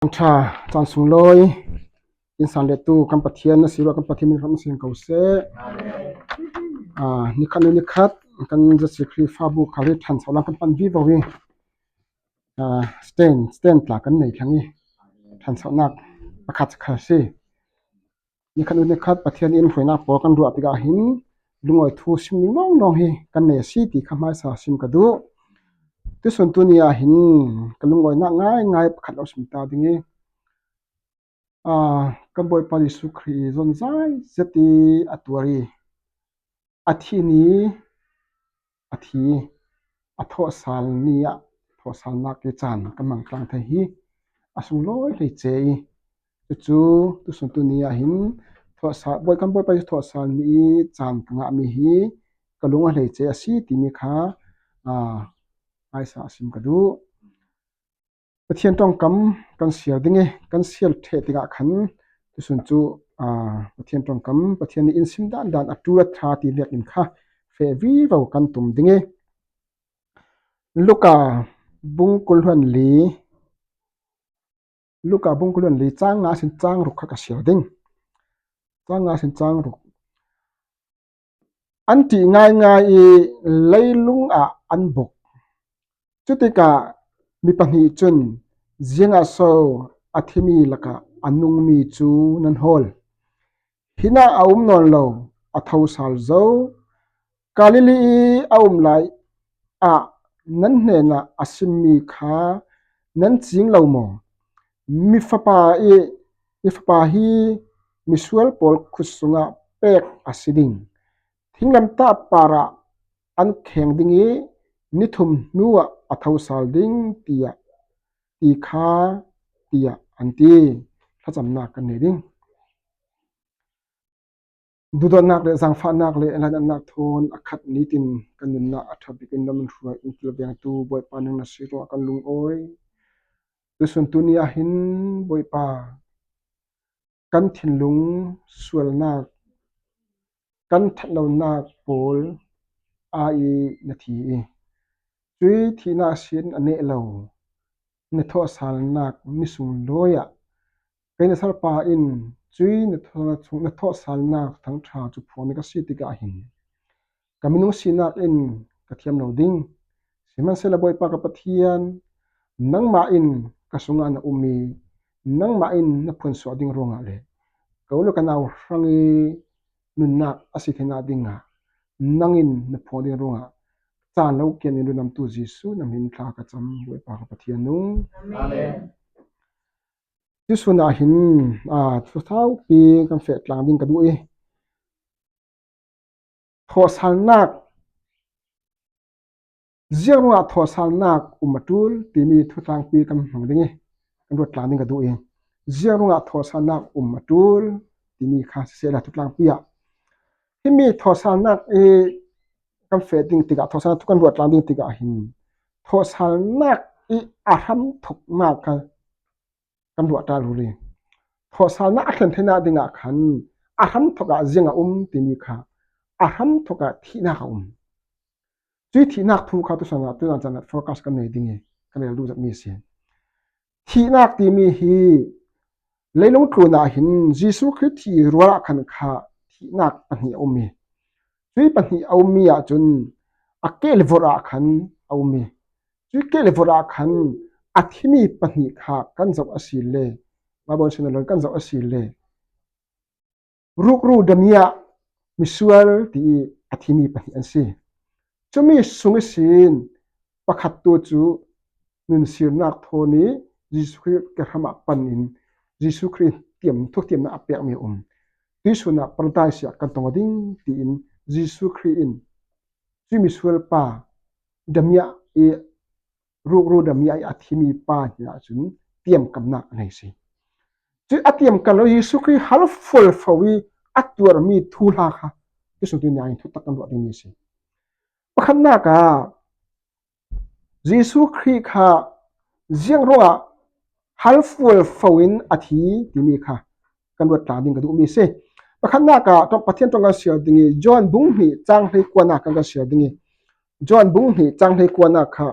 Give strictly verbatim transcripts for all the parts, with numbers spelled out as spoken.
Kan ṭha, caan sunglawi in san le tu kan Pathian na si ruah, kan Pathian min ram sin ko seh. Ah, nikhat nu nikhat kan Jesuh Khrih fabu kha ri ṭhan so lam kan pan vivo hi. Ah, stand, stand tla kan nei thlang hi. Ṭhan so nak pakhat kha si. Nikhat nu nikhat Pathian in hruainak pawl kan ruah tikah hin lungawi thu sim ding lawnglawng hi kan nei a si ti kha hmaisa sim ka duh. Tusun tuni ah hin ka lungawinak ngaingai pakhat lo sim ta ding hi. Ah, kan Bawipa Jesuh Khrih i zonzai zet i a tuar i a thi ni, a thi, a thawhsal ni ah thawhsalnak i caan kan mang tlang thei hi. A sunglawi hleice i cucu tusun tuni ah hin thawhsal, Bawi, kan Bawipa Jesuh thawhsal ni i caan ka ngahmi hi ka lung a hleice a si timi kha, ah, hmaisa a sim ka duh. Pathian ṭongkam kan siar ding i kan siar ṭheh tikah khan tusun cu, aa, Pathian ṭongkam, Pathian nih in sim dandan a ṭul a ṭha ti vekin kha feh vivo kan tum ding i Luka bung kul hluan li, Luka bung kul hluan li cang nga sin cang ruk kha ka siar ding. Cang nga sin cang ruk. An ṭih ngaingai i leilung ah an buk. Cutikah mi pahnih cun, "Ziangah so a thimi lakah a nungmi cu nan hawl? Hinah a um nawn lo, a thosal zo. Galilee i a um lai ah nan hnenah a simmi kha nan cing lo maw? Mi fapa i, mi fapa hi misual pawl khut sungah pek a si ding. Thinglamtah parah an kheng ding i ni thum hnuah a thosal ding," tiah, ti kha, tiah an ti. Thlacamnak kan nei ding. Duhdawtnak le zaangfahnak le lainatnak thawn a khat nitin kan nunnak a ṭha bikin lam hruai in kilvengtu Bawipa nang na si ruangah kan lungawi. Tusun tuni ah hin Bawipa kan thinlung sualnak, kan ṭhatlonak pawl a i na thi i cuih thihnak sin a neh lo na thawhsalnak ni sunglawi ah kei na salpa in cuih na thaw-, na thawhsalnak thangṭha cu phuang na ka si tikah hin ka minung sinak in ka thiam lo ding. Sihmanhsehlaw Bawipa ka Pathian, nangmah in ka sungah na um i nangmah in na phuansuah ding ruangah le ka u le ka nau hrang i nunnak a si theinak dingah nang in na phuang ding ruangah caan lo kian in runamtu Jesuh na hmin thla ka cam, Bawipa ka Pathian nung. Amen. Tusun ah hin, aa, thu saupi kan feh tlang ding ka duh i, thawhsalnak, ziang ruangah thawhsalnak um a ṭul timi thutlangpi kan hmang ding i, kan ruat tlang ding ka duh i, ziang ruangah thawhsalnak um a ṭul timi kha sisehla thutlangpi ah himi thawhsalnak i kan feh ding tikah, thawhsalnak thu kan ruat tlang ding tikah hin thawhsalnak i a hramthawknak kha kan ruah ṭal ruri. Thawhsalnak a thlen theinak dingah khan a hramthawk ah ziang a um timi kha a hramthawk ah thihnak a um. Cuih thihnak thu kha tusan ah, tusan caan ah focus kan nei ding i kan rel duh zetmi a si. Thihnak timi hi leilung tlun ah hin Jesuh Khrih thih rual ah khan kha thihnak pahnih a um i cuih pahnih a ummi ah cun a keh le vorh ah khan a um i cuih keh le vorh ah khan a thimi pahnih kha kan zoh a si le, Bible sin a lon kan zoh a si le, rukru damiah misual ti i a thimi pahnih an si. Cumi sung ihsin pakhat tu cu nunsirnak thawn i Jesuh Khrih kehram ah pan in Jesuh Khrih tiam, thutiamnak a pekmi a um. Tuisun ah paradise ah kan tong ding tiin Jesuh Khrih in cumi sualpa damiah i rukru damiah i a thimi pa hna cun tiamkamnak a nei si. Cu a tiamkam lo Jesuh Khrih hal fualfo i a tuarmi thuhla kha tusun tu in thutak kan ruah dingmi si. Pakhatnak ah Jesuh Khrih kha ziang ruangah hal fualfo in a thi timi kha kan ruat tlang ding ka duhmi si. Pakhatnak ah Pathian ṭong kan siar ding i John bung hnih cang hlei kuanak kan kan siar ding i John bung hnih cang hlei kuanak kha,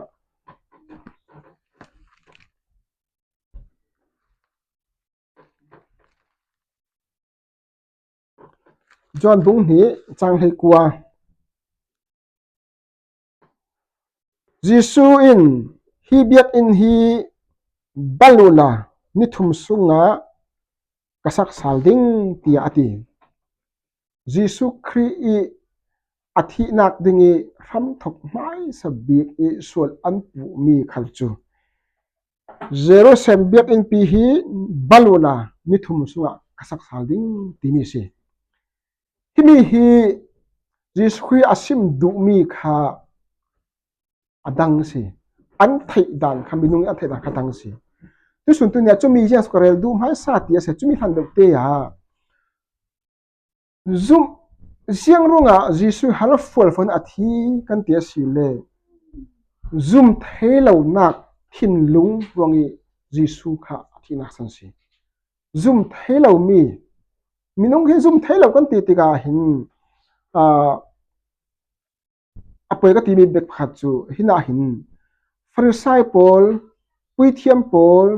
Johan bung hnih chang hleikua. Jesu in, "Hi biakinn hi bal unla, ni thum sungah ka sak sal ding," tiah a ti. Jesu Khrih i a thihnak ding i hramthawk hmaisa bik i sual an puhmi khal cu, "Jerusalem biakinnpi hi bal unla, ni thum sungah ka sak sal ding," timi si. Himi hi Jesu Khrih a sim duhmi kha a dang si. An theih dan kha, minung i an theih dan kha dang si. Tusun tu nia cumi ziang suk a rel duh hmaisa ti a si, cumi hlan deuh te ah zum, ziang ruangah Jesu hal fualfual a thi kan ti a si le, zum thei lonak thinlung ruang i Jesu kha a thihnak san si. Zum thei lomi, minung hi zum thei lo kan ti tikah hin, aa, a poi ka timi bek pakhat cu, hinah hin Farisai pawl, puithiam pawl,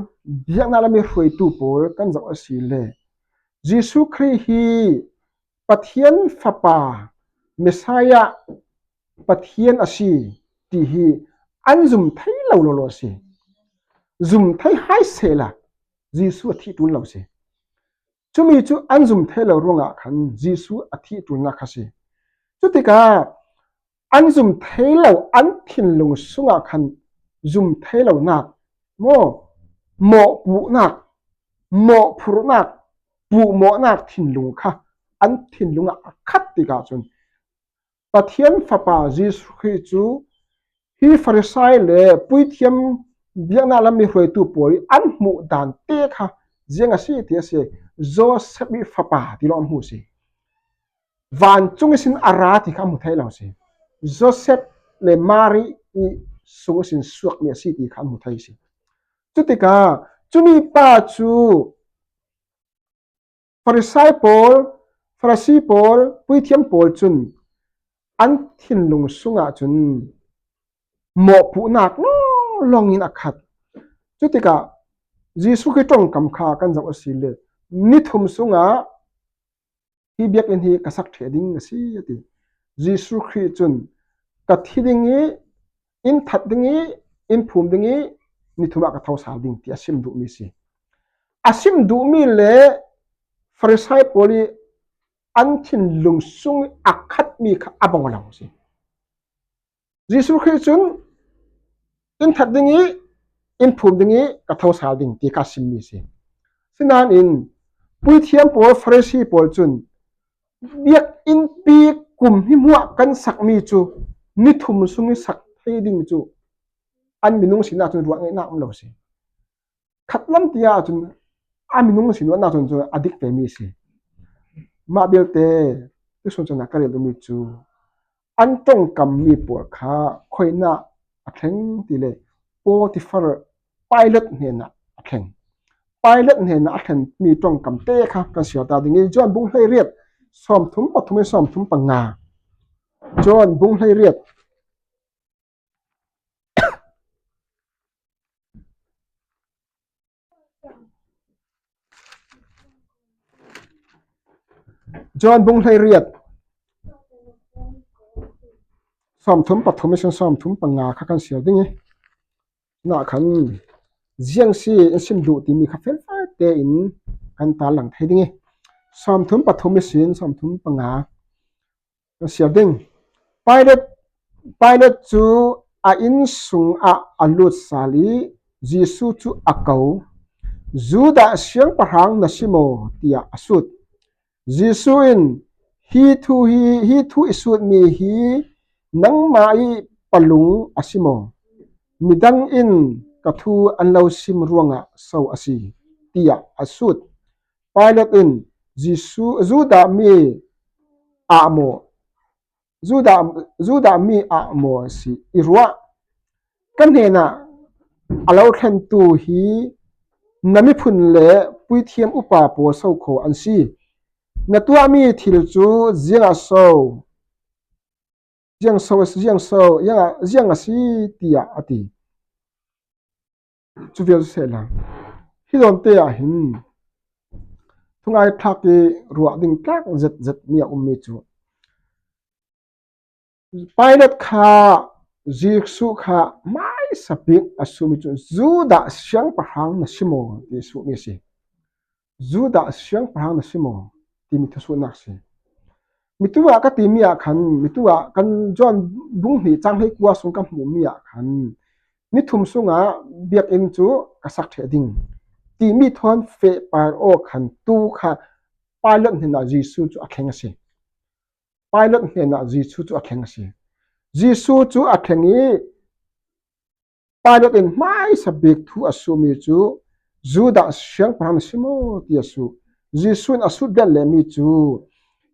biaknak lam i hruaitu pawl kan zoh a si le, Jesu Khrih hi Pathian Fapa, Messiah, Pathian a si ti hi an zum thei lo lawlaw a si. Zum thei hai sehla Jesu a thih ṭul lo si. Cumi cu an zum thei lo ruangah khan Jesu a thih ṭulnak kha si. Cutikah an zum thei lo an thinlung sungah khan zum thei lonak, maw, mawhpuhnak, mawhphurhnak, puhmawhnak thinlung kha an thinlung ah a khat tikah cun Pathian Fapa Jesu Khrih cu hi Farisai le puithiam biaknak lam i hruaitu pawl i an hmuh dan te kha ziang a si ti a si. Joseph i fapa ti lawng an hmu si. Vancung ihsin a ra ti kha an hmu thei lo si. Joseph le Mary i sung ihsin suakmi a si ti kha an hmu thei si. Cutikah cumi pa cu Farisai pawl, Farasi pawl, puithiam pawl cun an thinlung sungah cun mawhpuhnak lawnglawng in a khat. Cutikah Jesuh Khrih ṭongkam kha kan zoh a si le, "Ni thum sungah hi biakinn hi ka sak ṭheh ding a si," a ti. Jesuh Khrih cun, "Ka thi ding i, in that ding i, in phum ding i, ni thum ah ka tho sal ding," ti a sim duhmi si. A sim duhmi le Farisai pawl i an thinlung sung i a khatmi kha a bang lo si. Jesuh Khrih cun, "In that ding i, in phum ding i, ka tho sal ding," ti kha a simmi si. Sinain puithiam pawl, Farasi pawl cun, "Biakinnpi kum hi hmuah kan sakmi cu ni thum sung i sak thei ding cu an minung sinak cun ruah ngeihnak um lo si. Khatlam tiah cun a minung sinak cun, cun a dik vemi si." Mah belte, tusun cun a ka rel duhmi cu an ṭongkammi pawl kha khuainah a thleng ti le, Potifar, Pilat hnenah a thleng. Pilat hnenah a thlenmi ṭongkam te kha kan siar ta ding i, Johan bung hleiriat, sawmthum pathum i sawmthum panga. Johan bung hleiriat. Johan bung hleiriat, sawmthum pathum ihsin sawmthum panga kha kan siar ding i, nakhan ziang si in sim duh timi kha felfai tein kan tarlang thei ding i, sawmthum pathum ihsin sawmthum panga kan siar ding. Pilat, Pilat cu a inn sungah a lut sal i Jesuh cu a ko. "Judah siangpahrang na si maw?" tiah a sut. Jesuh in, "Hi thu hi, hi thu i sutmi hi nangmah i palung a si maw? Midang in ka thu an lo sim ruangah so a si?" tiah a sut. Pilat in, "Jesuh Judah mi ah maw, Judah, Judah mi ah maw si i ruah? Ka hnenah a lo thlentu hi na miphun le puithiam upa pawl so kho an si. Na tuahmi thil cu ziangah so, ziang so, ziang so, ziangah, ziang a si?" tiah a ti. Cu vial sehla, hi zawn te ah hin Thungai thlak i ruah ding tlak zet zet mi a um mi cu Pilat kha Jesuh kha hmaisa bik a suhmi cu Judah siangpahrang na si maw ti suhmi a si. Judah siangpahrang na si maw timi thusuhnak si. Mitu ah ka timi ah khan, mitu ah kan John bung hnih cang hleikua sung ka hmuhmi ah khan, ni thum sungah biakinn cu ka sak ṭheh ding timi thawn feh par aw khan tu kha Pilat hnenah Jesuh cu a thleng a si. Pilat hnenah Jesuh cu a thleng a si. Jesuh cu a thleng i Pilat in hmaisa bik thu a suhmi cu Judah siangpahrang na si maw ti a suh. Jesuh in a sut lehmi cu,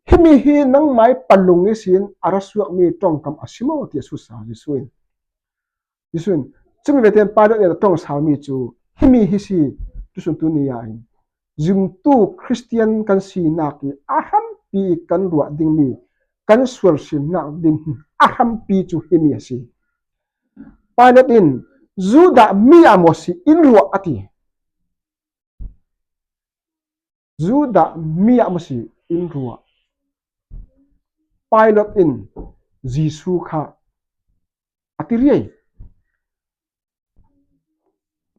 himi hi nangmai palung ihsin a ra suakmi ṭongkam a si maw ti a sut sa Jesuh in. Jesuh in, cumi vete in Pilat in a ṭong salmi cu, himi hi si, tusun tu ni ah in, zumtu Khristian kan sinak i a hrampi kan ruah dingmi, kan sualsimnak ding a hrampi cu himi a si. Pilat in, Judah mi ah maw si in ruah a ti. Judah mi ah maw si in ruah. Pilat in Jesuh kha a ti riai.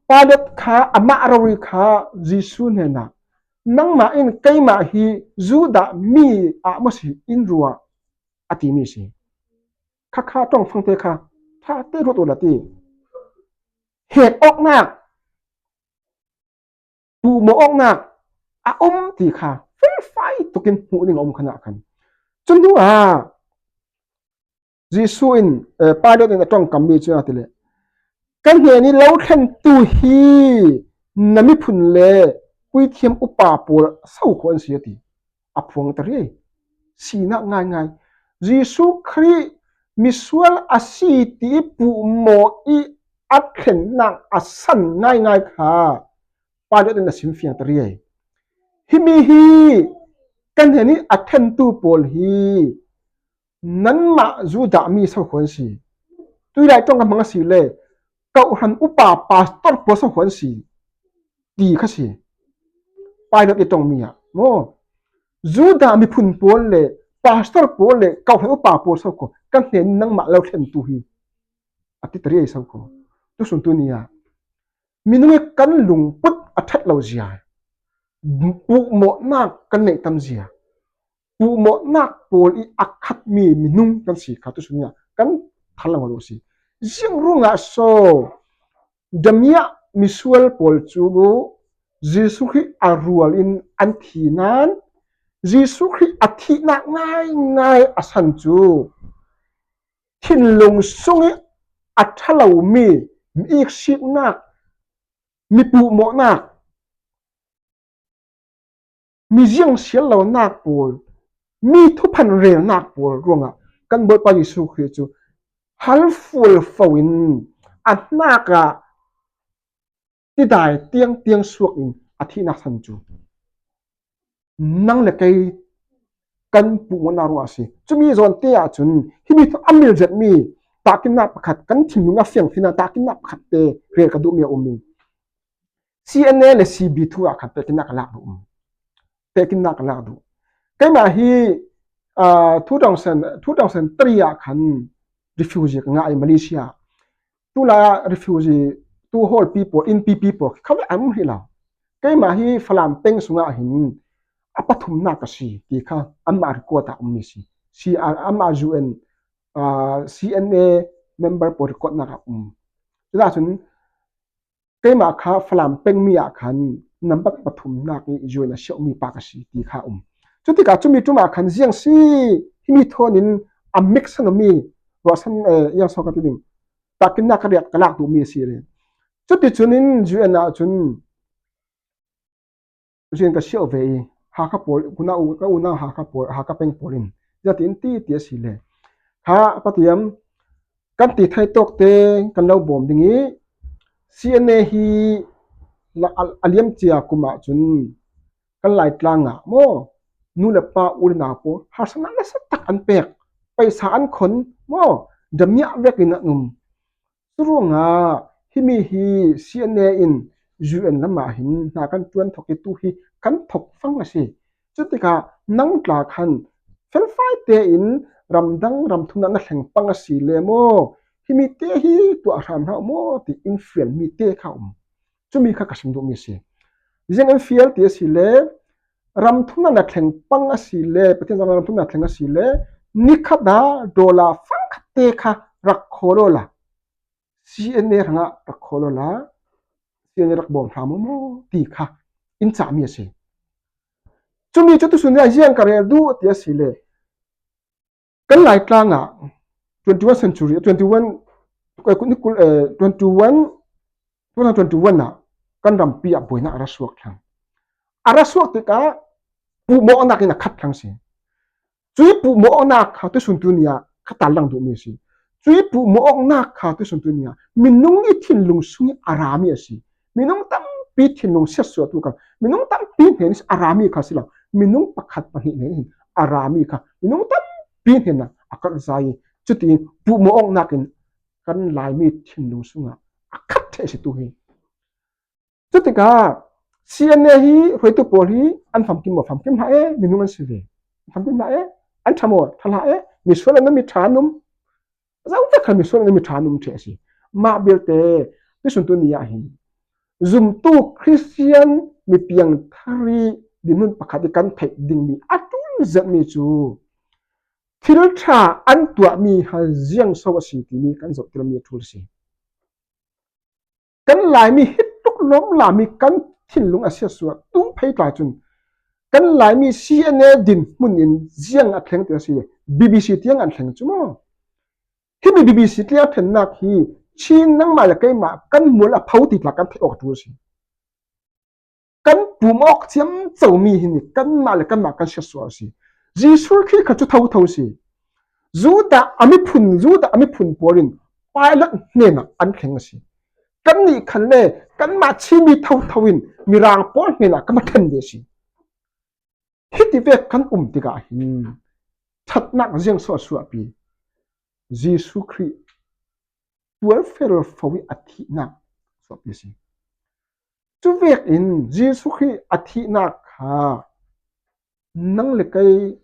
Pilat kha amah rori kha Jesuh hnenah, nangmah in keimah hi Judah mi ah maw si in ruah a timi si. Khakha ṭongfangte kha ṭha te ruat uh la ti. Hek awknak, puhmawh awknak a um ti kha felfai tukin hmuh ding a um khan ah khan. Cu hnuah Jesuh in, eh, Pilat in a ṭongkammi cu a ti le, ka hnen i lo thlentu hi na miphun le puithiam upa pawl so kho an si a ti. A phuang ta riai. Sinak ngaingai. Jesuh Khrih misual a si ti puhmawh i a thlennak a san ngaingai kha Pilat in a simfiang ta riai. Himi hi ka hnen i a thlentu pawl hi nanmah Judah mi so kho an si. Tuilai ṭong ka hmang a si le, kawhhran upa pastor pawl so kho an si ti kha si. Pilat i ṭongmi ah maw, Judah miphun pawl le pastor pawl le kawhhran upa pawl so kho, ka hnen nangmah lo thlentu hi a ti ta riai so kho. Tusun tu ni ah minung i kan lungput a ṭhat lo zia, puhmawhnak kan neih tam zia, puhmawhnak pawl i a khatmi minung kan si kha tusun ah kan thar lo si. Ziang ruangah so damiah misual pawl cu Jesuh Khrih a rual in an thi nain, Jesuh Khrih a thihnak ngaingai a san cu thinlung sung i a ṭha lomi mi iksiknak, mi puhmawhnak, mi ziangsial lonak pawl, mi thuphan relnak pawl ruangah kan Bawipa Jesuh Khrih cu hal fualfo in a hnakah tidai tiangtiang suak in a thihnak san cu nang le kei kan puhmawhnak ruangah a si. Cumi zawn te ahcun himi thu a mil zetmi tahkinnak pakhat kan thinlung a fiang thina tahkinnak pakhat te rel ka duhmi a um i C N A le C B thu ah khan tehkinnak ka lak duh. Tehkinnak ka lak duh. Keimah hi, aa, two thousand, two thousand three ah khan refugee ka ngah i Malaysia. Tulai refugee, tu hawl people, in people, kha ve an um hi lo. Keimah hi Falam peng sungah hin a pathumnak ka si ti kha anmah record ah um mi si. Si, aa, anmah U N, aa, C N A member pawl record nak ah um. Culah cun keimah kha Falam pengmi ah khan nambat pathumnak i U N a siauhmi pa ka si ti kha um. Cutikah cumi ṭum ah khan ziang si himi thawn in a mix a mi ruahsan, eh, yang so ka ti ding. Tahkinnak ka riak ka lak duhmi a si le. Cuticun in U N ah cun U N ka siauh ve i, Hakha pawl, kuna u, ka unau Hakha pawl, Hakha peng pawl in, zati in ti, ti a si le. Kha, Pathian, kan ti thei tawk te kan lo bawm ding i, C N A hi la, a, a liam cia kum ah cun kan Laitlang ah maw, nu le pa u le nau pawl harsatnak nasa tak an pek, paisa an khon maw, damiah vekin an um. Curuangah himi hi C N A in U N lamah hin hna kan ṭuan thawk i tu hi kan thawk fang a si. Cutikah nang tla khan felfai tein ramdang ramthumna na thleng pang a si le maw? Hi mite hi tuah hram hlah maw ti in fial mite kha um. Cumi kha ka sim duhmi a si. Ziang in fial ti a si le, ramthumna na thleng pang a si le, Pathian zang ramthumna thleng a si le, nikhat ah dollar fangkhat te kha rak khawl awla, C N A hrangah rak khawl awla, C N A rak bawm hram maw ti kha in cahmi a si. Cumi cu tusun ah ziang ka rel duh ti a si le, kan Laitlang ah twenty-one century, twenty-one, eh, kul, eh, twenty-one, two thousand twenty-one ah kan rampi ah buainak a ra suak thlang. A ra suak tikah puhmawhnak in a khat thlang si. Cui puhmawhnak kha tuisun tu ni ah ka tarlang duhmi a si. Cui puhmawhnak kha tuisun tu ni ah minung i thinlung sung i a rami a si. Minung tampi thinlung siatsuahtu kha, minung tampi hnen a rami kha si lo. Minung pakhat pahnih hnen in a rami kha minung tampi hnen a kal zai. Cutiin puhmawhnak in kan Laimi thinlung sungah a khat ṭheh si tu hi. Cutikah C N A hi hruaitu pawl hi an famkim maw? Famkim hlah e, minung an si ve. Famkim hlah e, an ṭha maw? Ṭha hlah e, misual an um, mi ṭha an um. Zote kha misual an um, mi ṭha an um ṭheh a si. Mah belte, tuisun tu ni ah hin zumtu Khristian mi piangthar i dinhmun pakhat i kan theih dingmi a ṭul zetmi cu thil ṭha an tuahmi ha ziang so a si timi kan zohtirmi a ṭul a si. Kan Laimi hi tluk lawm lami kan thinlung a siatsuah tu phei tla cun kan Laimi C N A dinhmun in ziang a thleng ti a si. B B C tiang an thleng cu maw? Himi B B C tiang a thlennak hi Chin nangmah le keimah kan mual a pho ti tla kan theih awk a ṭul a si. Kan pum awk ciamcomi hi nih kanmah le kanmah kan siatsuah a si. Jesuh Khrih kha cu thotho a si. Judah a miphun, Judah a miphun pawl in Pilat hnenah an thleng a si. Kannih khan le kanmah Chinmi thotho in Mirang pawl hnenah kan va thlen ve a si. Hiti vek kan um tikah hin ṭhatnak ziang so a suahpi? Jesuh Khrih tualfel fo i a thihnak suahpi a si. Cuvek in Jesuh Khrih a thihnak kha nang le kei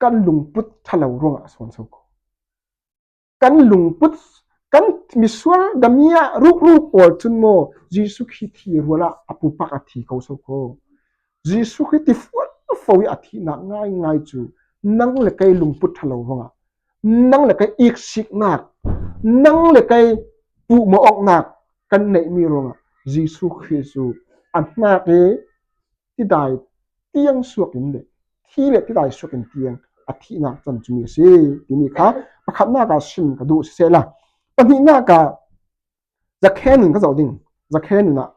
kan lungput ṭha lo ruangah a sawn so ko. Kan lungput, kan misual damiah rukru pawl cun maw Jesuh Khrih thi rualah a pupak a thi ko so ko. Jesuh Khrih tifual fo i a thihnak ngaingai cu nang le kei lungput ṭha lo ruangah, nang le kei iksiknak, nang le kei puhmawh awknak kan neihmi ruangah Jesuh Khrih cu a hnak i tidai tiang suak in le thi le tidai suak in tiang a thihnak can cumi a si timi kha pakhatnak ah sim ka duh sisehla, pahnihnak ah Zakhe nun ka zoh ding. Zakhe nun ah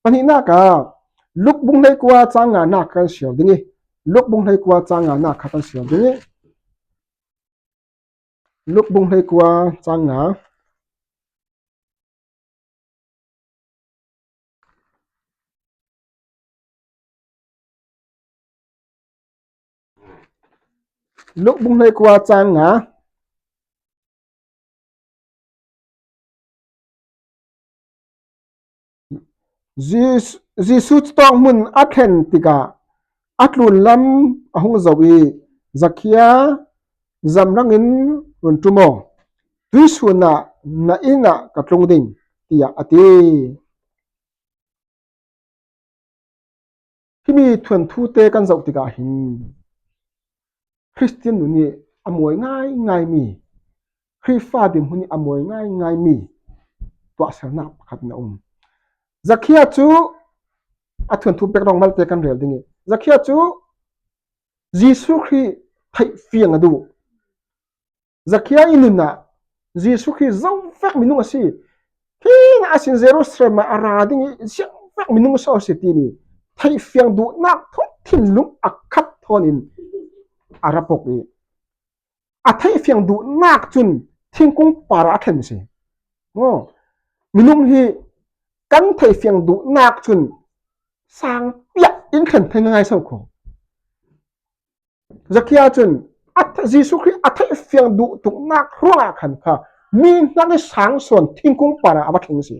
pahnihnak ah Luk bung hleikua cang nganak kan siar ding i, Luk bung hleikua cang nganak kha kan siar ding i, Luk bung hleikua cang nga. Luk bung hleikua cang nga. Jesuh, Jesuh cutawk hmun a thlen tikah a tlunlam a hung zoh i, Zakhia, zamrang in run ṭum aw, tuihsun ah na inn ah ka tlung ding, tiah a ti. Himi thuanthu te kan zoh tikah hin Khristian nun i a mawi ngaingaimi, Khrihfa dinhmun i a mawi ngaingaimi tuahsernak pakhat in a um. Zakhia cu a thuanthu background malte kan rel ding i, Zakhia cu Jesuh Khrih theih fiang a duh. Zakhia i nun ah Jesuh Khrih zo vek minung a si. Hi na a sin Jerusalem ah a ra ding i ziang vek minung so a si timi theihfiang duhnak thawn thinlung a khat thawn in a ra pok i, a theihfiang duhnak cun thingkung par ah a thlen a si. Aw, minung hi kan theihfiang duhnak cun sang piah in thlen thei ngai so kho. Zakhia cun a th-, Jesuh Khrih a theihfiang duh tuknak ruangah khan kha mi hnak i sang sawn thingkung par ah a va thleng a si.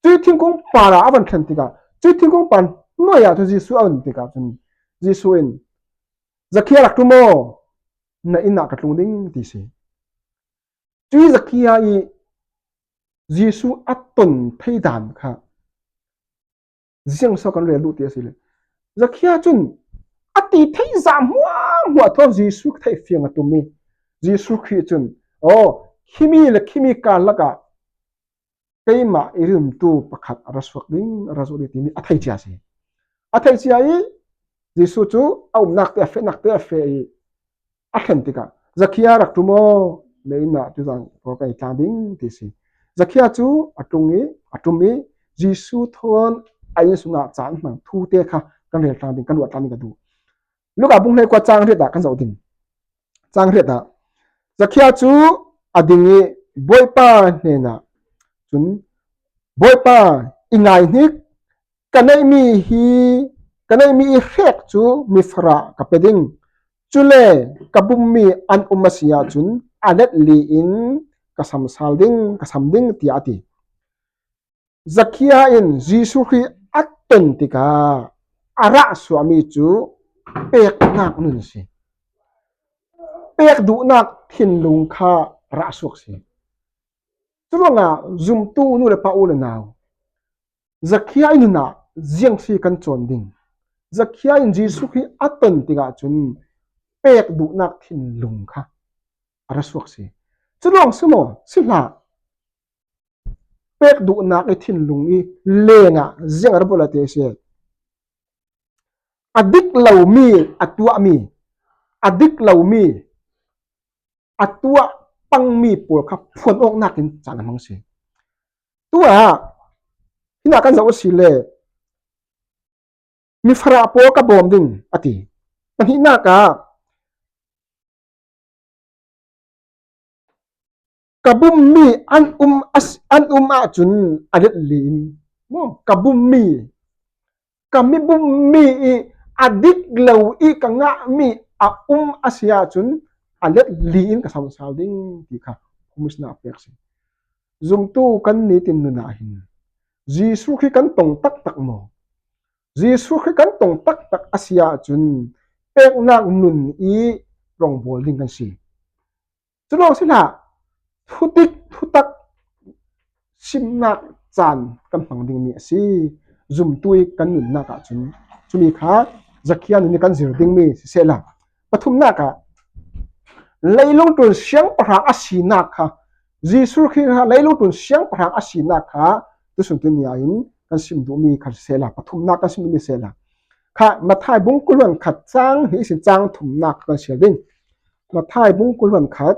Cui thingkung parah a van thlen tikah, cui thingkung par nuai ah cu Jesuh a van tikah cun Jesuh in, "Zakhia, rak ṭum aw, na inn ah ka tlung ding," ti si. Cui Zakhia i Jesuh a ton thei dan kha ziang so kan rel duh ti a si le. Zakhia cun a ti thei zah hmuahhmuah thawn Jesuh theih fiang a tum i Jesuh Khrih cun, "Aw, khimi le khimi karlak ah keimah i rinumtu pakhat a ra suak ding, a ra zuak ding," timi a thei cia si. A thei cia i Jesuh cu a umnak te, a fehnak te a feh i a thlen tikah, "Zakhia, rak ṭum aw, na inn ah tuzan pawl kan i tlang ding," ti si. Zakhia cu a tlung i, a ṭum i, Jesuh thawn a inn sungah caan hmang thu te kha kan rel tlang ding, kan ruah tlang ding ka duh. Luka bung hleikua cang riat ah kan zoh ding. Cang riat ah Zakhia cu a ding i Bawipa hnenah cun, "Bawipa, i ngai hnik, ka neihmi hi, ka neihmi i hrek cu mifarah ka pe ding. Cule ka bummi an um a si ahcun a let li in ka sam sal ding, ka sam ding," tiah a ti. Zakhia in Jesuh Khrih a ton tikah a rah suahmi cu peknak nun a si. Pek duhnak thinlung kha a rah suak si. Curuangah zumtu nu le pa, u le nau, Zakhia i nun ah ziang si kan cawn ding? Zakhia in Jesuh Khrih a ton tikah cun pek duhnak thinlung kha a ra suak si. Cu lawng si maw? Si hlah. Pek duhnak i thinlung i lengah ziang a ra bual a ti a si. A dik lomi, a tuahmi, a dik lomi, a tuah pangmi pawl kha phuan awknak in caan a hmang si. Tu ah hinah kan zoh a si le, "Mifarah pawl ka bawm ding," a ti. Pahnihnak ah, "Ka bummi an um a si, an um ahcun a let li in," maw? Ka bummi, ka mi bummi i a dik lo i ka ngahmi a um a si ahcun a let li in ka sam sal ding, ti kha promise-nak a pek si. Zumtu kan nitin nun ah hin Jesuh Khrih kan tong taktak maw? Jesuh Khrih kan tong taktak a si ahcun peknak nun i rongbawl ding kan si. Cu lawng si hlah, thutik thutak simnak caan kan hmang dingmi a si. Zumtu i kan nunnak ahcun cumi kha Zakhia nun i kan zir dingmi sisehla, pathumnak ah leilung tlun siangpahrang a sinak kha, Jesuh Khrih kha leilung tlun siangpahrang a sinak kha tusun tu ni ah hin kan sim duhmi kha sisehla, pathumnak kan sim duhmi sisehla, kha Matthai bung kul hluan khat cang hnih ihsin cang thumnak kan siar ding. Matthai bung kul hluan khat,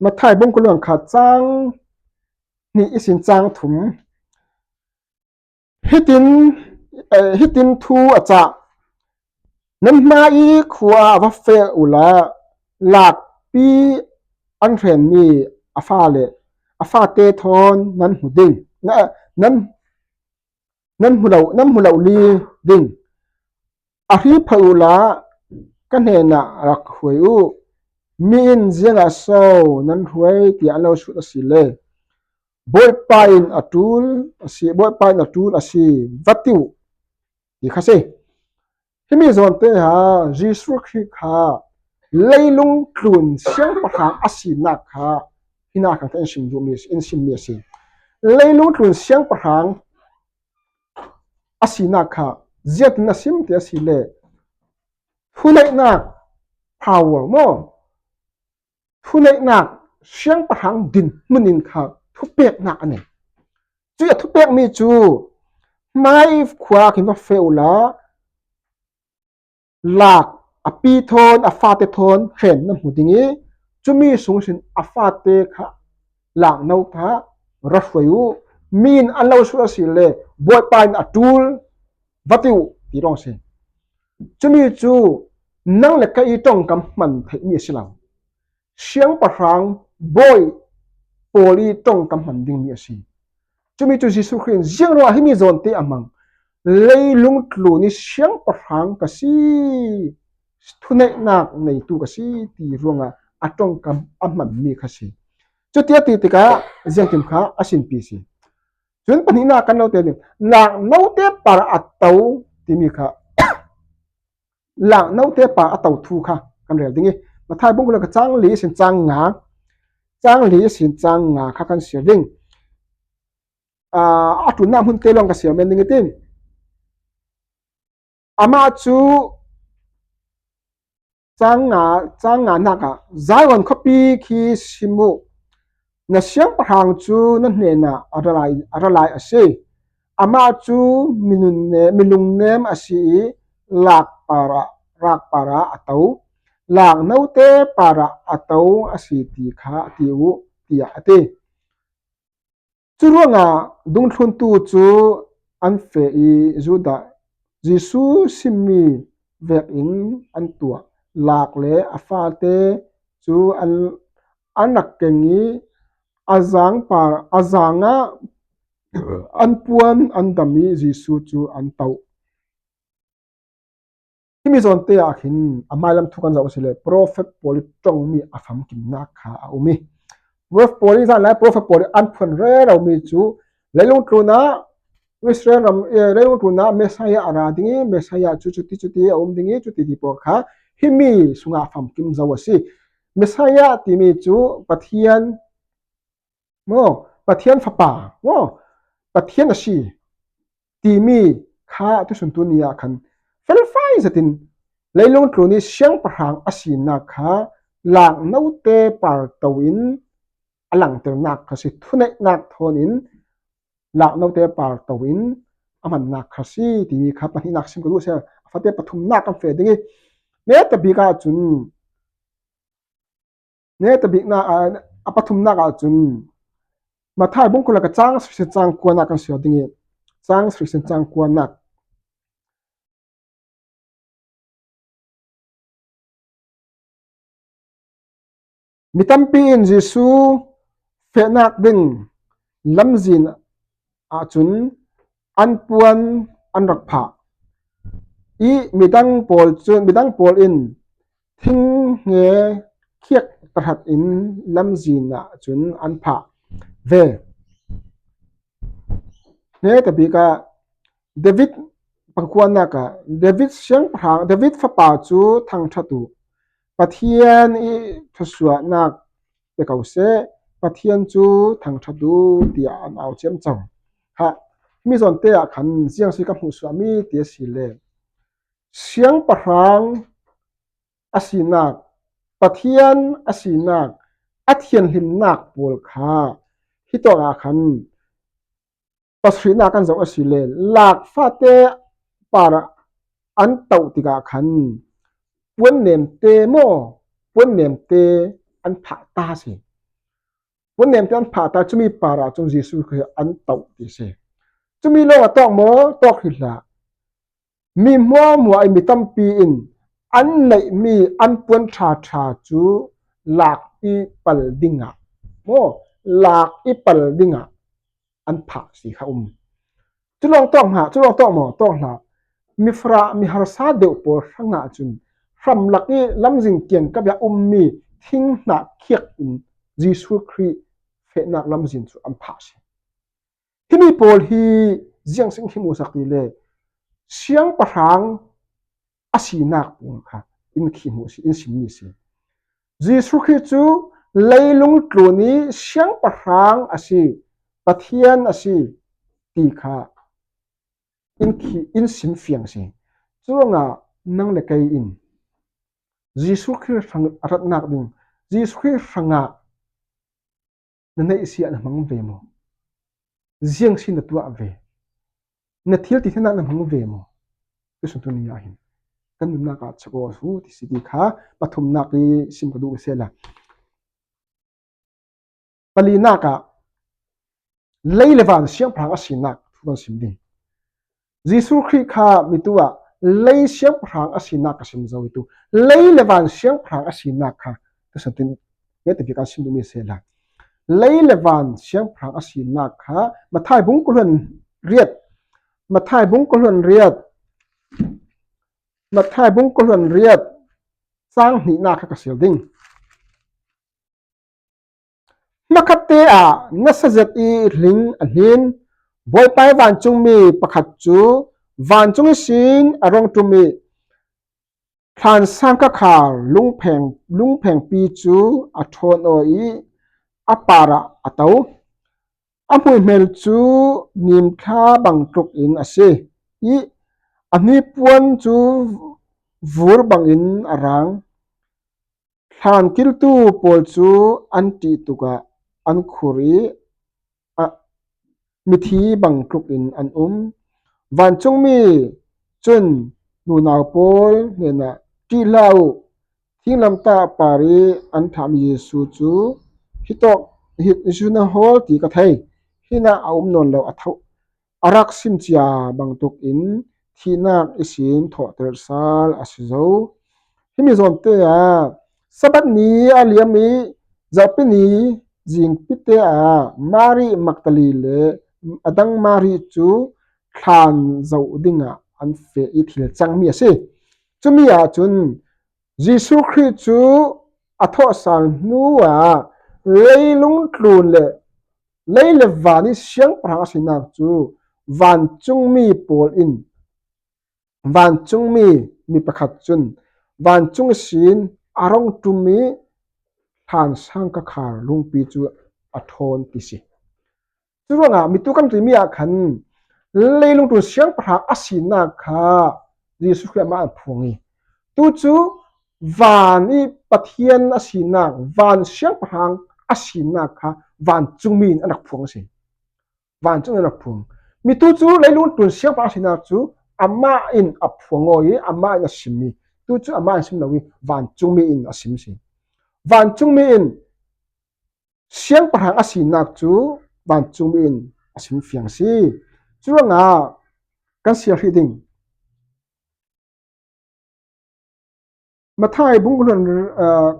Matthai bung kul hluan khat cang hnih ihsin cang thum. Hitin, eh, hitin thu a cah, "Nan hmai khua ah va feh uhla, lakpi an hrenmi a fale, a fate thawn nan hmu ding, na, nan, nan hmu lo, nan hmu lo li ding. A hri phot uhla, ka hnenah rak hruai uh. Mi in, 'Ziangah so nan hruai?' tiah an lo sut a si le, 'Bawipa in a ṭul a si, Bawipa in a ṭul a si,' va ti uh," ti kha si. Himi zawn te ah Jesuh Khrih kha leilung tlun siangpahrang a sinak kha hinah khan kan sim duhmi, in simmi a si. Leilung tlun siangpahrang a sinak kha ziatin a sim ti a si le, thuneihnak, power maw? Thuneihnak siangpahrang dinhmun in kha thupeknak a nei. Cuih a thupekmi cu hmai khua ah khin va feh uhla, lak a pi thawn, a fate thawn hren na hmu ding i, cumi sung sin a fate kha lak no kha ra hruai uh. Mi in an lo sut a si le, Bawipa in a ṭul va ti uh, ti lawng si. Cumi cu nang le ka i ṭongkam hman theihmi a si lo. Siangpahrang bawi pawl i ṭongkam hman dingmi a si. Cumi cu Jesuh Khrih in ziang ruangah himi zawn te a hmang? Leilung tlun i siangpahrang ka si, thuneihnak neitu ka si ti ruangah a ṭongkam a hmanmi kha si. Cuti a ti tikah ziangkim kha a sinpi si. Cun pahnihnak kan lo tel ding. Laknote par a to timi kha laknote par a to thu kha kan rel ding i, Matthai bung kul le khat cang li ihsin cang nga, cang li ihsin cang nga kha kan siar ding. Aa, a tlunnak hmunte lawng ka siar men ding i tin. Amah cu cang nga, cang nga nak ah, Zion khuapi khi sim uh, na siangpahrang cu na hnenah a ra lai, a ra lai a si. Amah cu minunne-, milungnem a si i lakpar ah, rakpar ah a to, laknote par ah a to a si ti kha ti uh, tiah a ti. Curuangah dungthluntu cu an feh i Judah Jesuh simmi vekin an tuah. Lak le a fate cu an, an rak keng i a zaangpar, a zaangah an puan an dam i Jesuh cu an toh. Himi zawnte ah khin a hmailam thu kan zoh a si le, profet pawl i ṭongmi a famkimnak kha a um i, profet pawl i zan lai profet pawl i an phuan reromi cu leilung tlunah Israel ram, eh, leilung tlunah Messiah a ra ding i, Messiah cu cuti cuti a um ding i, cuti ti pawl kha himi sungah famkim zo a si. Messiah timi cu Pathian maw, Pathian Fapa, maw, Pathian a si timi kha tuisun tu ni ah khan felfai zetin leilung tlun i siangpahrang a sinak kha laknote par to in a langternak kha si, thuneihnak thawn in laknote par to in a hmannak kha si timi kha pahnihnak sim ka duh a si. A fate pathumnak kan feh ding i, netabik ahcun Netabiknak, a, a pathumnak ahcun Matthai bung kul le khat cang sarih cang kuanak kan siar ding i, cang sarih cang kuanak. Mi tampi in Jesuh fehnak ding lamzin ahcun an puan an rak phah i midang pawl cun, midang pawl in thing hnge khiak tahratin lamzin ah cun an phah ve. Netabik ah David pangkuanak ah David siangpahrang, David fapa cu thangṭhat uh, Pathian i thusuahnak pe ko seh, Pathian cu thangṭhat uh, tiah an au ciamco. Ha, himi zawnte ah khan ziang si ka hmuhsuahmi ti a si le, siangpahrang a sinak, Pathian a sinak, a thianhlimnak pawl kha hitawk ah khan pasarihnak kan zoh a si le, lakfate par an toh tikah khan puannemte maw, puannemte an phah ta si. Puannemte an phah ta, cumi par ah cun Jesuh Khrih an toh ti si. Cumi lawng a tawk maw, tawk hrih hlah. Mi hmuahhmuah i mi tampi in an neihmi an puan ṭhaṭha cu lak i pal dingah maw, lak i pal dingah an phah si kha um. Cu lawng tawk hna, cu lawng tawk maw, tawk hlah. Mi farah, mi harsa deuh pawl hrangah cun hramlak i lamzin kiangkap ah ummi thing hnah khiak in Jesuh Khrih fehnak lamzin cu an phah si. Himi pawl hi ziang si in khi hmuhsak ti le, siangpahrang a sinak pawl kha in khi hmuh si, in simmi si. Jesuh Khrih cu leilung tlun i siangpahrang a si, Pathian a si ti kha in khi, in sim fiang si. Curuangah nang le kei in Jesuh Khrih hrang a ratnak ding, Jesuh Khrih hrangah na neih si ah na hmang ve maw? Ziang si na tuah ve? Na thil ti hna na hmang ve maw? Tuisun tu ni ah hin kan nunnak ah chakaw su ti si ti kha pathumnak i sim ka duh sehla. Palinak ah lei le van siangpahrang a sinak thu kan sim ding. Jesuh Khrih kha mitu ah lei siangpahrang a sinak ka sim zo i tu. Lei le van siangpahrang a sinak kha tuisun tin netabik kan sim duhmi sehla. Lei le van siangpahrang a sinak kha Matthai bung kul hluan riat, Matthai bung kul hluan riat, Matthai bung kul hluan riat, cang hnihnak kha ka siar ding. Hmakhatte ah nasa zet i hling a hlin, Bawipa i vancungmi pakhat cu vancung ihsin a rung ṭum i thlan sangka khar lungpheng, lungphengpi cu a ṭhawn aw i a parah a to. A hmuihmel cu nimthla bangtuk in a si i a hnipuan cu vur bangin a rang. Thlan kiltu pawl cu an ṭih tukah an khur i a mithi bangtuk in an um. Vancungmi cun nunau pawl hnenah, "Ṭih hlah u, thinglamtah par i an thahmi Jesuh cu hitawk, hi, Jesuh na hawl ti ka thei. Hinah a um nawn lo, a tho, a rak sim cia bangtuk in thihnak ihsin thawhter sal a si zo." Himi zawnte ah Sabbath ni a liam i Zarhpi ni zingpite ah Mari Magdali le a dang Mari cu thlan zoh dingah an feh i thil cangmi a si. Cumi ahcun Jesuh Khrih cu a thawhsal hnuah leilung tlun le lei le van i siangpahrang a sinak cu vancungmi pawl in, vancungmi mi pakhat cun vancung ihsin a rung ṭum i thlan sangka khar lungpi cu a ṭhawn ti si. Curuangah mitu kan timi ah khan leilung tlun siangpahrang a sinak kha Jesuh Khrih amah an phuang i, tu cu van i Pathian a sinak, van siangpahrang a sinak kha vancungmi in a rak phuang a si. Vancung in a rak phuang. Mitu cu leilung tlun siangpahrang a sinak cu amah in a phuang aw i amah in a simmi, tu cu amah in sim lo i vancungmi in a sim si. Vancungmi in siangpahrang a sinak cu vancungmi in a sim fiang si. Curuangah kan siar hrih ding. Mathai bung kul hluan, aa,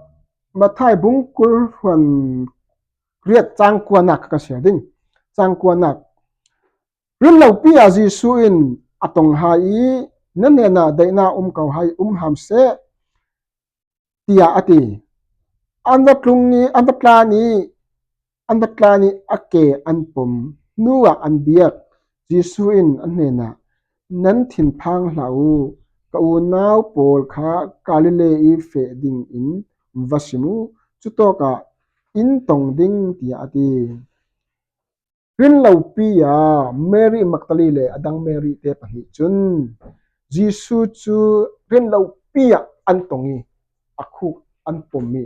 Mathai bung kul hluan riat cang kuanak kha kan siar ding. Cang kuanak. Rinlopi ah Jesuh in a tong hai i, "Nan hnenah daihnak um ko hai, um hram seh," tiah a ti. An va tlung i, an va tlan i, an va tlan i a ke an pom. Hnuah an biak. Jesuh in an hnenah, "Nan thinphang hlah u. Ka unau pawl kha Galilee i feh dingin va sim u. Cutawkah in tong ding," tiah a ti. Rinlopi ah Mary Magdalene le a dang Mary te pahnih cun Jesuh cu rinlopi ah an tong i a khuk an pom i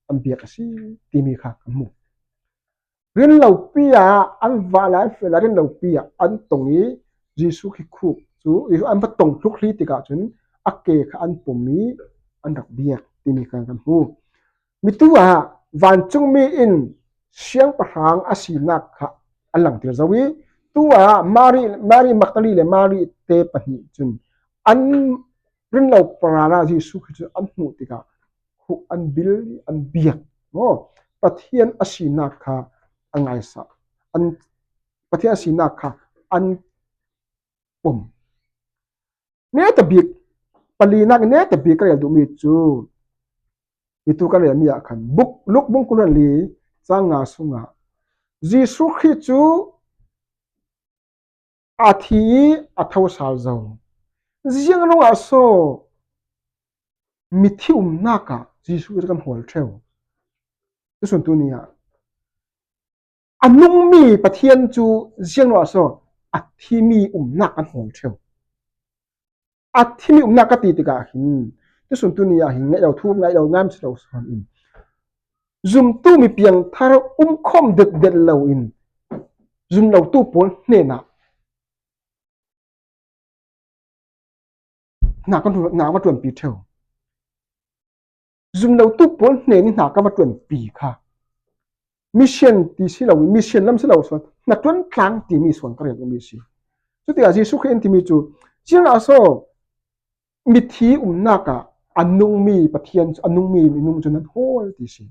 an biak a si timi kha kan hmu. Rinlopi ah an va lai, an feh lai, rinlopi ah an tong i Jesuh khi khuk cu, Jesuh an va tong hluk hli tikah cun a ke kha an pom i an rak biak timi kha kan hmu. Mitu ah vancungmi in siangpahrang a sinak kha a langter zo i, tu ah Mari, Mari Magdalene le Mari te pahnih cun an rinlo parala Jesuh Khrih cu an hmuh tikah khuk an bil, an biak. Maw? Pathian a sinak kha a ngaisa. An, Pathian a sinak kha an pom. Netabik, palinak netabik ka rel duhmi cu, mitu ka relmi ah khan, buk, Luk bung kul hluan li cang nga sungah Jesuh Khrih cu a thi i a tho sal zo. Ziang ruangah so mithi umnak ah Jesuh Khrih kan hawl ṭheu? Tusun tu ni ah a nungmi Pathian cu ziang ruangah so a thimi umnak kan hawl ṭheu? A thimi umnak ka ti tikah hin, tusun tu ni ah hin ngaih lo thu, ngaih lo ngam si lo sawn in, zumtu mi piangthar um khawm detdet lo in, zum lotu pawl hnenah hna kan, hna va ṭuanpi ṭheu. Zum lotu pawl hnen i hna ka va ṭuanpi kha mission ti si lo, mission lam si lo sawn, hna ṭuan tlang timi sawn ka rel mi si. Cutikah Jesuh Khrih in timi cu, ziangah so mithi umnak ah a nungmi Pathian, a nungmi minung cu nan hawl ti si.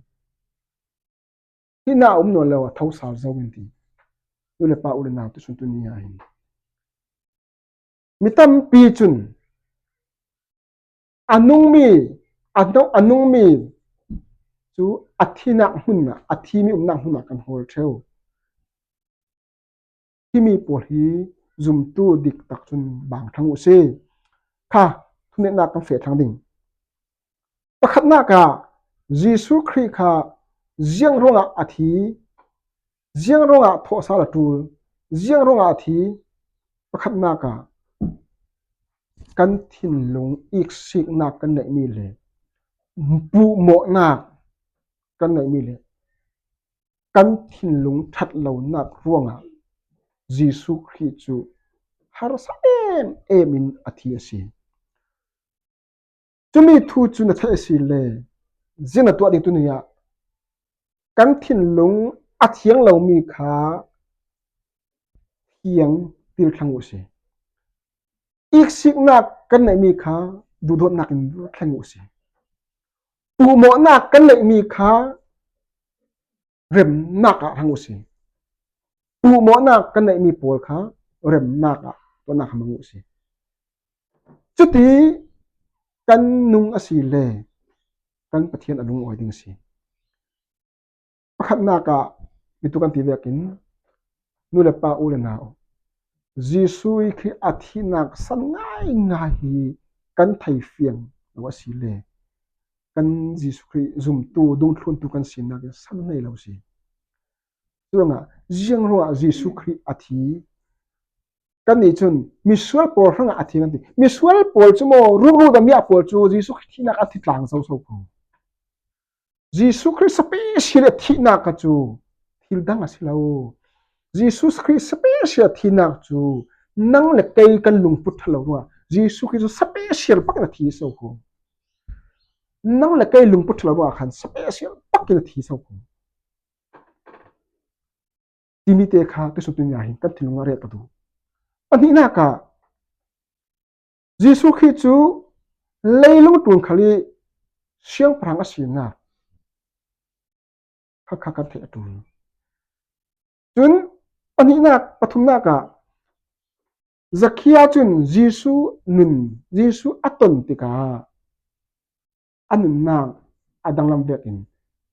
Hi hna a um nawn lo, a tho sal zo in ti. Nu le pa, u le nau, tusun tu ni ah hin mi tampi cun a nungmi, a no, a nungmi chu a thinak hmunah, a thi mi umnak hmunah kan hawl ṭheu. Himi pawl hi zumtu diktak cun bang thlang uh si. Kha, thunetnak kan feh thlang ding. Pakhatnak ah Jesuh Khrih kha ziang ruangah a thi, ziang ruangah thawhsal a ṭul, ziang ruangah a thi. Pakhatnak ah kan thinlung iksiknak kan neihmi le puhmawhnak kan neihmi le kan thinlung ṭhat lonak ruangah Jesuh Khrih cu harsa em em in a thi a si. Cumi thu cu na theih a si le, ziang na tuah ding tuni ah kan thinlung a thiang lomi kha thiang tir thlang uh si. Iksiknak kan neihmi kha duhdawtnak in thleng uh si. Puhmawhnak kan neihmi kha remnak ah hmang uh si. Puhmawhnak kan neihmi pawl kha remnak ah tuahnak hmang uh si. Cuti kan nung a si le kan Pathian a lungawi ding a si. Pakhatnak ah mitu kan ti vekin nu le pa, u le nau, Jesuh Khrih a thihnak san ngaingai hi kan thei fiang lo a si le kan Jesuh Khrih zumtu, dungthluntu kan sinak in san nei lo si. Curuangah ziang ruangah Jesuh Khrih a thi? Kannih cun misual pawl hrangah a thi kan ti. Misual pawl cu maw, rukru damiah pawl cu Jesuh Khrih thihnak a thi tlang zozo ko. Jesuh Khrih special a thihnak kha cu thil dang a si lo. Jesuh Khrih special a thihnak cu nang le kei kan lungput ṭha lo ruangah Jesuh Khrih cu special pakin a thi so ko. Nang le kei lungput ṭha lo ruangah khan special pakin a thi so ko. Timi te kha tuisun tuni ah hin kan thinlung ah rel ka duh. A hnihnak ah Jesuh Khrih cu leilung ṭul khal i siangpahrang a sinak kha, kha kan theih a ṭul. Cun a hnihnak, pathumnak ah Zakhia cun Jesuh nun, Jesuh a ton tikah a nunnak a danglam vekin,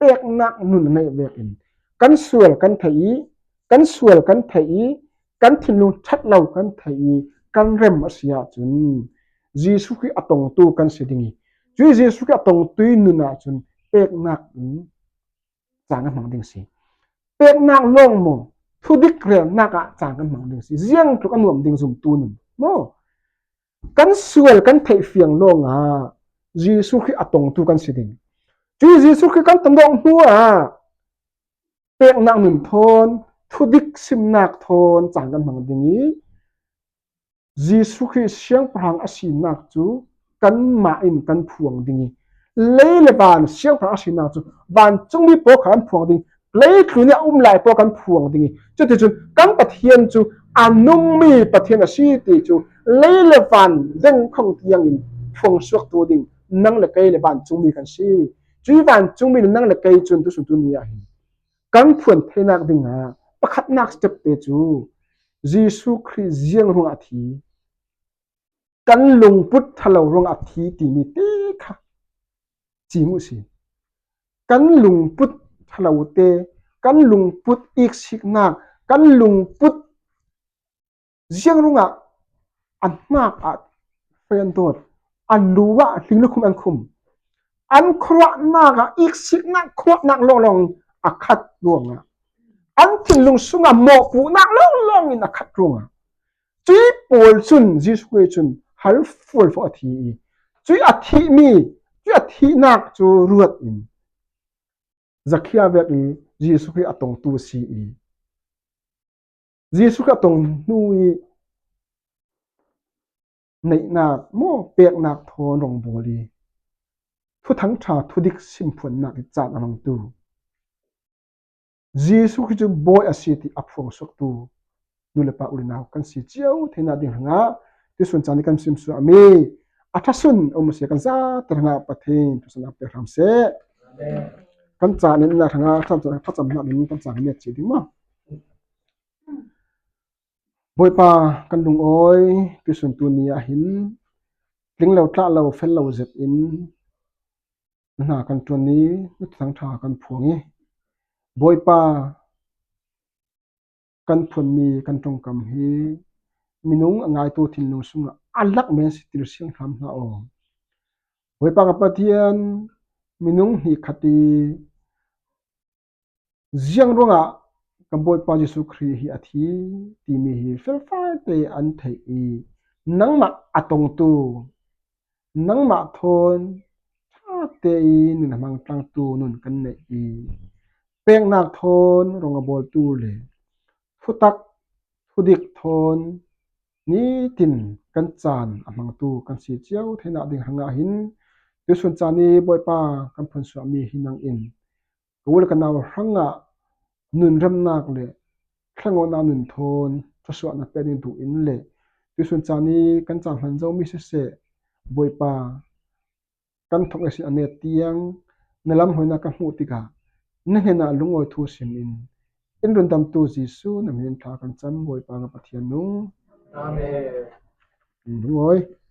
peknak nun a neih vekin, kan sual kan theih i, kan sual kan theih i, kan thinlung ṭhat lo kan theih i, kan rem a si ahcun Jesuh Khrih a tongtu kan si ding i, cuih Jesuh Khrih a tongtu i nun ahcun peknak in caan kan hmang ding a si. Peknak lawng maw, thudik relnak ah caan kan hmang ding a si. Ziang tluk a nuam ding zumtu nun maw? Kan sual kan theih fiang lawngah Jesuh Khrih a tongtu kan si ding. Cuih Jesuh Khrih kan tong dawh hnuah peknak nun thawn, thudik simnak thawn caan kan hmang ding i, Jesuh Khrih siangpahrang a sinak cu kanmah in kan phuang ding i, lei le van siangpahrang a sinak cu vancungmi pawl kha kan phuang ding, leitlun i a um lai pawl kan phuang ding i, cuticun kan Pathian cu a nungmi Pathian a si ti cu lei le van deng khong tiangin phuang suaktu ding nang le kei le vancungmi kan si. Cuih vancungmi le nang le kei cun tuisun tuni ah hin kan phuan theinak dingah pakhatnak step te cu Jesuh Khrih ziang ruangah a thi, kan lungput ṭha lo ruangah a thi timi te kha cim uh si. Kan lungput ṭha lo te, kan lungput iksiknak, kan lungput ziang ruangah an hnak ah fei an dawt, a lu ah hling lukhum an khum, an khuaruahnak ah iksiknak khuaruahnak lawnglawng a khat ruangah, an thinlung sungah mawhpuhnak lawnglawng in a khat ruangah, cuih pawl cun Jesuh Khrih cun hal fualfual a thi i, cuih a thihmi, cuih a thihnak cu ruat in Zakhia vek i Jesuh Khrih a tongtu a si i, Jesuh Khrih a tong hnu i neihnak maw, peknak thawn rongbawl i Thuthang ṭha thudik simphuannak i caan a hmangtu Jesuh Khrih cu Bawi a si ti a phuang suaktu nu le pa, u le nau kan si cio theinak ding hrangah tuisun caan i kan simsuahmi a ṭhasun a um a si, kan zate hrangah Pathian thluachuahnak pe hram seh. Kan caan in hrangah thlacamnak in kan caan kan miat ding maw? Bawipa, kan lungawi tuisun tuni ah hin tling lo, tlah lo, fel lo zet in na hna kan ṭuan i, na thuthang ṭha kan phuang i, Bawipa, kan phuanmi kan ṭongkam hi minung a ngaitu thinlung sungah a lak men si ti siang hram hna aw. Bawipa ka Pathian, minung hnih khat i ziang ruangah kan Bawipa Jesuh Khrih hi a thi timi hi felfai tein an theih i, nangmah a tongtu, nangmah thawn ṭha tein nun a hmang tlangtu nun kan neih i, peknak thawn rong a bawltu le thutak thudik thawn nitin kan caan a hmangtu kan si cio theinak ding hrangah hin, tuisun caan i Bawipa kan phuansuahmi hi nang in ka u le ka nau hrangah nunremnak le thlengawhnak nun thawn thluasuahnak pek ding duh in le tuisun caan i kan caan hman zomi siseh, Bawipa, kan thok ihsin a net tiang na lamhruainak kan hmuh tikah na hnenah lungawi thu sim in, in rundamtu Jesuh na hmin in thla kan cam, Bawipa ka Pathian nung. Amen. Lungawi.